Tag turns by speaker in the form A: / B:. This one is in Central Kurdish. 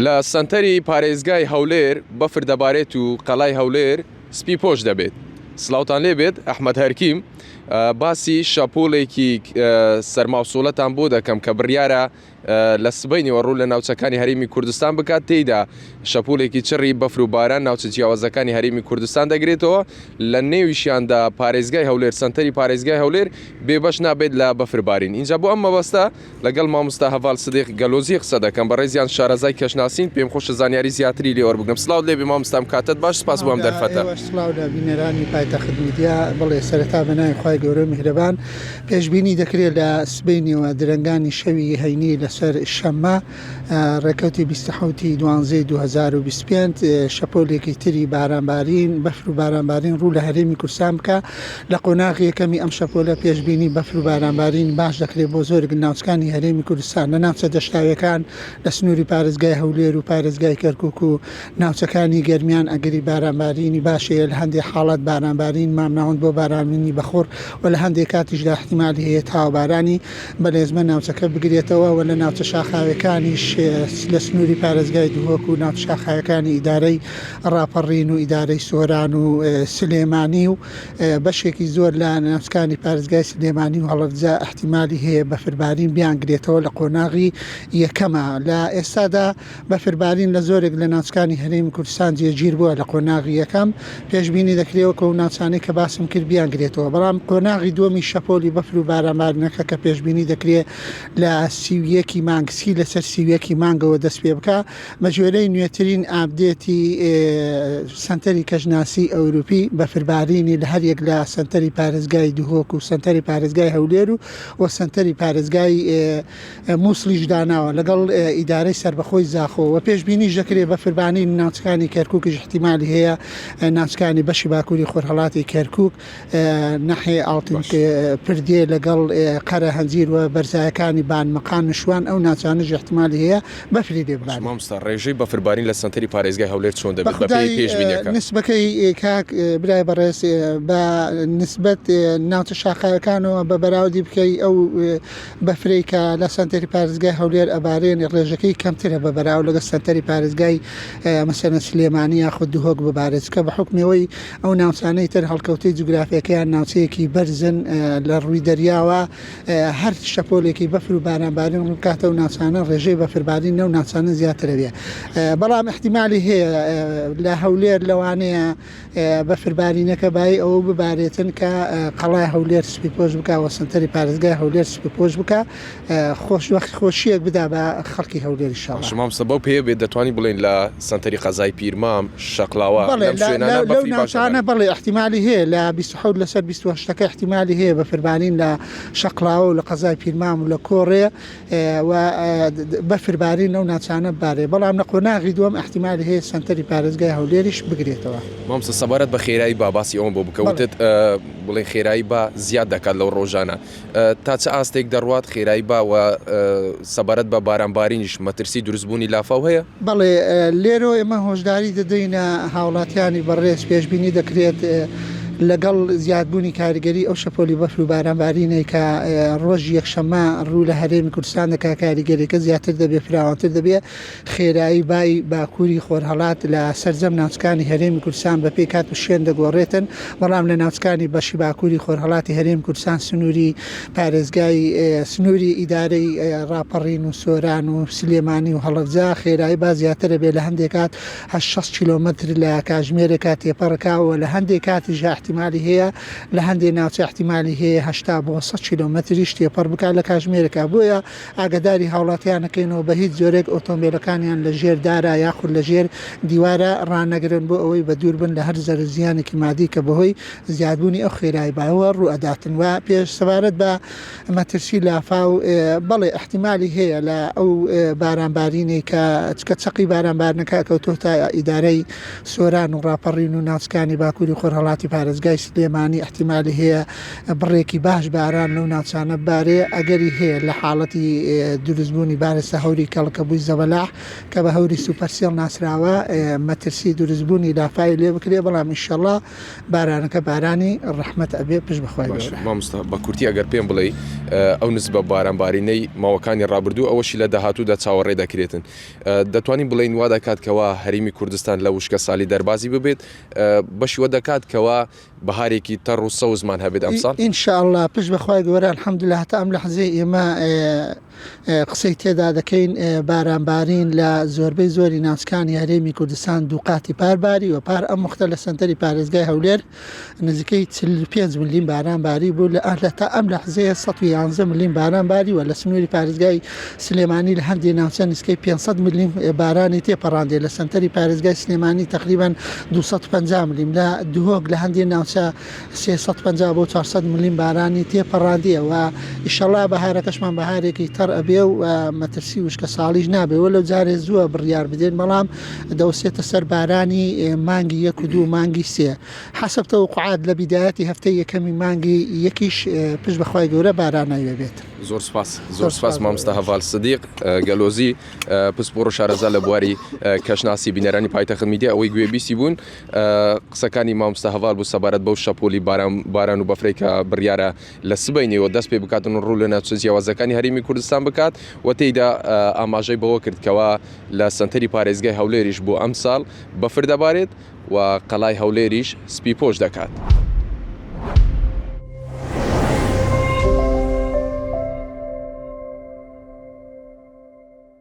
A: لە سەنتەری پارێزگای هەولێر بەفر دەبارێت و قەلای هەولێر سپی پۆش دەبێت. سڵاوتان لێبێت ئەحمەد هەرکیم باسی شەپۆلێکی سەرماوسۆلەتان بۆ دەکەم کە بڕیارە لە سبەینەوە ڕوو لە ناوچەکانی هەرێمی کوردستان بکات، تێیدا شەپۆلێکی چڕی بەفر و باران ناوچە جیاوازەکانی هەرێمی کوردستان دەگرێتەوە، لە نێویشیاندا پارێزگای هەولێر، سەنتەری پارێزگای هەولێر بێبەش نابێت لە بەفر بارین. ئینجا بۆ ئەم مەبەستە لەگەڵ مامۆستا هەڤال سدیق گەلۆزی قسە دەکەم، بەڕێزیان شارەزای کەشناسین، پێم خۆشە زانیاری زیاتری لێ وەربگرم. سڵاوت لێبێ مامۆستا، ئەم کاتەت باش، سپاس بۆ ئەم دەرفەتە.
B: سڵاو لە بینەرانی پایتەخت میدیا، بەڵێ سەرەتا بە ناوی خوای گەورە و میهرەبان. پێشبینی دەکرێت لە سبەینێوە درەنگانی شەوی هەینی لەسەر شەممە ڕێکەوتی 27 ی دوانزەی 2025 شەپۆلێکی تری بارانبارین بەفر و بارانبارین ڕوو لە هەرێمی کوردستان بکا لە قۆناغی یەکەمی ئەم شەپۆلە پێشبینی بەفر و بارانبارین باش دەکرێت بۆ زۆرێک لە ناوچەکانی هەرێمی کوردستان لە ناوچە دەشتاویەکان لە سنووری پارێزگای هەولێر و پارێزگای کەرکوک و ناوچەکانی گەرمیان ئەگەری بارانبارینی باش هەیە، لە هەندێک حاڵەت بارانبارین مامناوەند بۆ بارانبینی بەخوڕ و لە هەندێک کاتیشدا ئیحتیمالی هەیە تاوەبارانی بەلێزمە ناوچەکە بگرێتەوە و لە ناوچە شاخاویەکانیش لە سنووری پارێزگای دهۆک و ناوچە شاخاویەکانی ئیدارەی ڕاپەڕین و ئیدارەی سۆران و سلێمانی و بەشێکی زۆر لە ناوچەکانی پارێزگای سلێمانی و هەڵەبجە ئیحتیمالی هەیە بەفربارین بیانگرێتەوە لە قۆناغی یەکەمە لە ئێستادا بەفربارین لە زۆرێک لە ناوچەکانی هەرێمی کوردستان جێگیر بووە لە قۆناغی یەکەم، پێشبینی دەکرێت وەک ئەو ناوچانەی کە باسم کرد بیانگرێتەوە، بەڵام قۆناغی دووەمی شەپۆلی بەفر و بارانبارینەکە کە پێشبینی دەکرێت لە 31 ی مانگ سی لەسەر 31 ی مانگەوە دەست پێ بکا بەگوێرەی نوێترین ئاپدێتی سەنتەری کەشناسی ئەوروپی بەفربارینی لە هەریەک لە سەنتەری پارێزگای دهۆک و سەنتەری پارێزگای هەولێر و و سەنتەری پارێزگای موسڵیش داناوە لەگەڵ ئیدارەی سەربەخۆی زاخۆ و پێشبینیش دەکرێت بەفربانی ناوچەکانی کەرکوکیش احتیمالی هەیە ناوچەکانی بەشی باکووری خۆرهەڵاتی کەرکوک ناحیەی ئاڵتون پردێ لەگەڵ قەرە هەنجیر و بەرزایەکانی بان مەقان نشوان ئەو ناوچانەش احتیمالی هەیە بەفری لێ ببارێت.
A: مامۆستا ڕێژەی بەفربارین لە سەنتەری پارێزگای هەولێر چۆن دەبێت بەپێی پێشبینیەکان؟
B: نسبەکەی کاک برای بەڕێز بە نسبەت ناوچە شاخاویەکانەوە بە بەراوردی بکەی ئەو بەفرەی کە لە سەنتەری پارێزگای هەولێر ئەبارێن ڕێژەکەی کەمترە بە بەراورد لەگەڵ سەنتەری پارێزگای مەسەلەن سلێمانی یاخود دهۆک ببارێت چونکە بە حوکمی ئەوەی ئەو ناوچانەی تر هەڵکەوتەی جوگرافیەکەیان ناوچەیەکی بەرزن لە ڕووی دەریاوە هەر شەپۆلێکی بەفر و بارانبارین ڕووبکاتە ئەو ناوچانە ڕێژەی بەفربارین لەو ناوچانە زیاترە بێ بەڵام ئیحتیمالی هەیە لە هەولێر لەوانەیە بەفربارینەکە بایی ئەوە ببارێتن کە قەڵای هەولێر سپیپۆش بکا و سەنتەری پارێزگای هەولێر سپیپۆش بکا خۆش وەخت خۆشیەک بدا بە خەڵکی هەولێر ان شاء
A: اللە. باشە مامۆستا بەو پێیە بێت دەتوانین بڵێین لە سەنتەری قەزای پیرمام، شەقلاوە،
B: بەڵێ لەم شوێنانە لەو بەفری باش ناوچانە دەبارێت؟ بەڵێ ئیحتیمالی هەیە لە 27 لەسەر 28 ەکە ئیحتیمالی هەیە بەفربارین لە شەقلاوە و لە قەزای پیرمام و لە کۆڕێ و بەفر بارین لەو ناوچانە ببارێ، بەڵام لە قۆناغی دووەم ئیحتیمالی هەیە سەنتەری پارێزگای هەولێریش بگرێتەوە.
A: مامۆستا سەبارەت بە خێرایی با باسی ئەوەم بۆ بکە، وتت بڵێن خێرایی با زیاد دەکات لەو ڕۆژانە، تا چ ئاستێک دەڕوات خێرایی با و سەبارەت بە باران بارینیش مەترسی دروستبوونی لافاو هەیە؟
B: بەڵێ لێرەوە ئێمە هۆشداری دەدەینە هاوڵاتیانی بەڕێز، پێشبینی دەکرێت لەگەڵ زیادبوونی کاریگەری ئەو شەپۆلی بەفر و بارانبارینەی کە ڕۆژی یەکشەممە ڕوو لە هەرێمی کوردستان دەکات کاریگەریەکە زیاتر دەبێت فراوانتر دەبێت خێرایی بای باکووری خۆرهەڵات لە سەرجەم ناوچەکانی هەرێمی کوردستان بەپێی کات و شوێن دەگۆڕێتن بەڵام لە ناوچەکانی بەشی باکووری خۆرهەڵاتی هەرێمی کوردستان سنووری پارێزگای سنووری ئیدارەی ڕاپەڕین و سۆران و سلێمانی و هەڵەبجە خێرایی با زیاترە بێ لە هەندێک کات 60 کیلۆمەتر لە کاژمێرێکا تێپەڕکا و لە هەندێک کاتیش ئیحتیمالی هەیە لە هەندێک ناوچە ئیحتیمالی هەیە 80 بۆ 100 کیلۆمەتریش تێپەڕ بکات لە کاژمێرێکا بۆیە ئاگاداری هاوڵاتیان ئەکەینەوە بە هیچ جۆرێک ئۆتۆمبێلەکانیان لە ژێر دارا یاخود لە ژێر دیوارا ڕانەگرن بۆ ئەوەی بە دوور بن لە هەر زەرەر زیانێکی مادی کە بەهۆی زیادبوونی ئەو خێرایی باوە ڕوو ئەداتن و پێش سەبارەت بە مەترسی لافاو بەڵێ ئیحتیمالی هەیە لە ئەو باران بارینەی کە چکە چەقی باران بارنەکە ئەکەوتۆتە ئیدارەی سۆران و ڕاپەڕین و ناوچکانی باکووری خۆرهەڵاتی پارێزگای. پارێزگای سلێمانی ئیحتیمالی هەیە بڕێکی باش باران لەو ناوچانە ببارێ، ئەگەری هەیە لە حاڵەتی دروستبوونی بارستە هەوری کەڵکەبووی زەبەلاح کە بە هەوری سوپەرسێڵ ناسراوە مەترسی دروستبوونی لافاوی لێ بکرێ، بەڵام ئیشەڵا بارانەکە بارانی ڕەحمەت ئەبێ پشت بە خوای
A: باشە
B: گەورە.
A: مامۆستا بە کورتی ئەگەر پێم بڵێی ئەو نزمە بارانبارینەی ماوەکانی ڕابردوو ئەوەشی لە داهاتوودا چاوەڕێ دەکرێتن دەتوانین بڵێین وا دەکات کەوا هەرێمی کوردستان لە وشکەسالی دەربازی ببێت بەشی وە دەکات کەوا بەهارێکی تەڕ و سەوزمان هەبێت ئەمساڵ؟
B: ان شاء اللە پشت بە خوای گەورە الحمدللە هەتا ئەم لەحزەی ئێمە قسەی تێدا دەکەین باران بارین لە زۆربەی زۆری ناوچکانی هەرێمی کوردستان دووقاتی پار باری و پار ئەم وەختە لە سەنتەری پارێزگای هەولێر نزیکەی 45 ملیم باران باری بوو لە لە تا ئەم لەحزەیە 111 ملیم باران باریوە لە سنووری پارێزگای سلێمانی لە هەندێ ناوچە نزیکەی 500 ملیم بارانی تێپەڕاندێ لە سەنتەری پارێزگای سلێمانی تقریبان 250 ملیم لە دهۆک لە هەندێ ناوچە 350 بۆ 400 ملیم بارانی تێپەڕاندیە و ئیشەڵا بەهارەکەشمان بەهارێکی تەڕ ئەبێ و مەترسی وشکە ساڵیش نابێ وەلەو جارێ زووە بڕیار بدەین بەڵام دەوسێتە سەر بارانی مانگی یەک و دوو مانگی سێ حەسەب تەوقعات لە بیدایەتی هەفتەی یەکەمی مانگی یەکیش پشت بە خوای گەورە باراناوی بێت.
A: زۆر سپاس زۆر سپاس مامۆستا هەڤال سدیق گەلۆزی پسپۆڕ و شارەزا لە بواری کەشناسی بینەرانی پایتەخت میدیا ئەوەی گوێ بیستی بوون قسەکانی مامۆستا هەڤال بوو سەبارەت بەو شەپۆلی باران باران و بەفرەی کە بڕیارە لە سبەینێوە دەست پێ بکاتن و ڕوو لە ناوچە جیاوازەکانی هەرێمی کوردستان بکات و تێیدا ئاماژەی بەوە کرد کەوا لە سەنتەری پارێزگای هەولێریش بۆ ئەمساڵ بەفر دەبارێت و قەڵای هەولێریش سپی پۆش دەکات.